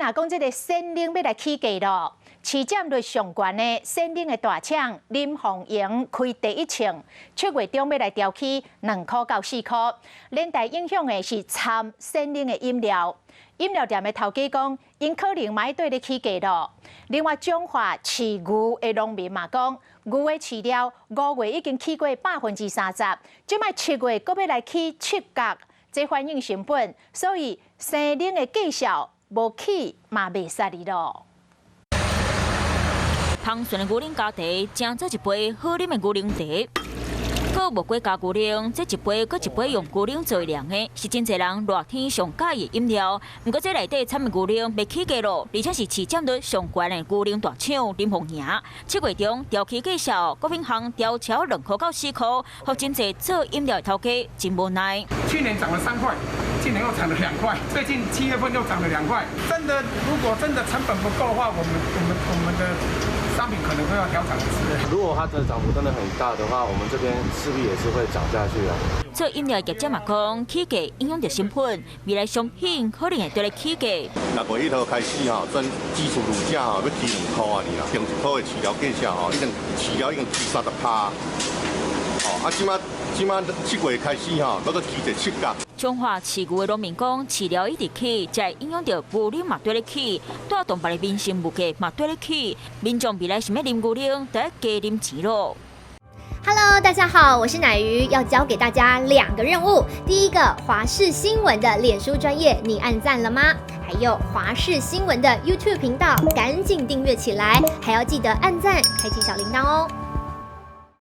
若講這个鮮奶欲來起價囉，市佔率上懸的鮮奶的大廠林鳳營開第一槍，7月中欲來調起2箍到4箍，連帶影響的是摻鮮奶的飲料。飲料店的頭家講，𪜶可能嘛愛綴咧起價囉。另外，彰化飼牛的農民嘛講，牛的飼料5月已經起過30%，這擺7月閣欲來起7角，這反映成本，所以生奶的價數無起嘛袂使哩囉。芳醇的牛奶加茶，成做一杯好啉的牛奶茶。閣無過加牛奶，這一杯閣一杯用牛奶做涼的，是真濟人熱天上佮意的飲料。毋過這內底摻的牛奶欲起價囉，而且是市佔率上懸的牛奶大廠林鳳營，7月中調起價數，閣變項調超2箍到4箍，予真濟做飲料的頭家真無奈。去年漲了3塊，今年又漲了兩塊，最近7月份又漲了兩塊。真的，如果真的成本不夠的話，我們的商品可能都要調漲一次。如果它的漲幅真的很大的話，我們這邊勢必也是會漲下去啊。做飲料業者嘛講，起價影響著成本，未來商品可能會綴咧起價。6月1號開始吼，全基礎乳價吼欲起2箍啊，爾啦，平一箍的飼料價數吼，已經飼料已經起30%。哦，啊，這擺7月開始吼，閣閣起一7角。彰化飼牛的農民講，飼料一直起，才會影響著牛奶嘛綴咧起，帶動別个民生物價嘛綴咧起，民眾未來想欲啉牛奶，著愛加啉錢囉。 Hello，大家好，我是乃瑜，要交給大家兩個任務。第一個，華視新聞的臉書專頁，你按讚了嗎？還有華視新聞的 YouTube 頻道，趕緊訂閱起來，還要記得按讚，開啟小鈴鐺哦。